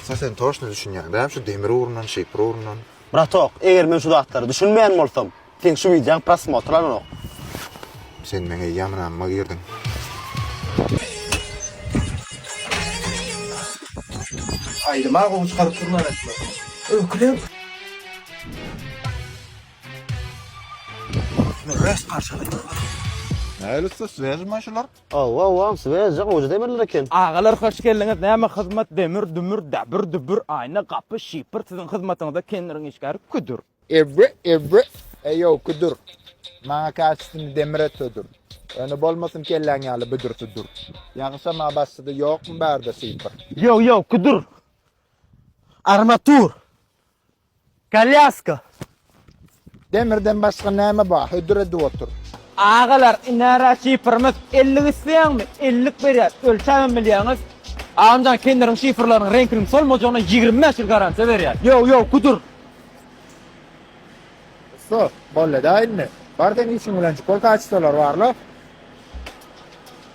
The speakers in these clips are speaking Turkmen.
Ussa sen toşno düşünýäň däl şu demir ugrundan şifr ugrundan. Bratok, eger men şu zatlara düşünmeýän bolsam, seň şu wideoň prosmotr alanok. Sen meň eýýäm ynamyma girdiň. Aýdyma gowy çykaryp durlar etme. Öküleň. Nurres garşylaýyn. Nähili ussa svežmy şular? Hawa, hawa, svežja gowja demirler eken. Agalar hoş geldiňiz näme hyzmat demir dümür däbir dübür aýna gapy şipir siziň hyzmatyňyzda kendiriň işgäri küdür. Ebri ebri eýow küdür. Maňa kaçysyny demir et hödür. Ýöne bolmasyn kelläň ýaly büdür südür. Ýagyşam-a başlady ýokmy bärde şipir. Ýow ýow küdür. Armatur. Kolýaska. Demirden başga näme bar, hödür edip otur. Agalar inara şifrimiz ellik isleýäňmi ellik berýäs ölçäbem bilýäňiz. Agamjan kendiriň şifrlarynyň reňkiniň solmajagyna 25 ýyl garantiýa berýäs. Ýow ýow kudur. Ussa, bolýada indi. Bar sen işiň bilen çyk, ol kaçysalar barla.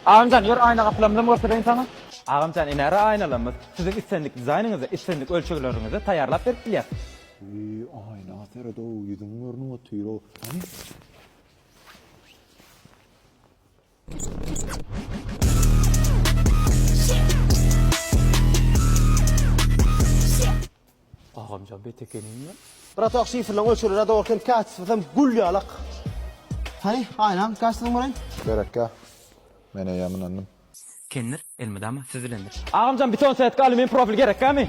Agamjan ýör aýna gapylarymyzam görkezeýin saňa. Agamjan inara aýnalarymyz siziň islendik dizaýnyňyzda islendik ölçegleriňizde taýýarlap berip bilýäs. Eý aýna seredow ýüzüň görnüp otyrow hany. Agamjan bet ekeniňmi? Bratok şifrleň ölçegleri dogry eken kaçysam gül ýalak. Hany aýnaň kaçysyny göreýin. Berekga. Men eýýäm ynandym. Kendir elmydama siz bilendir. Agamjan beton setka alýumin profil gerekgämi?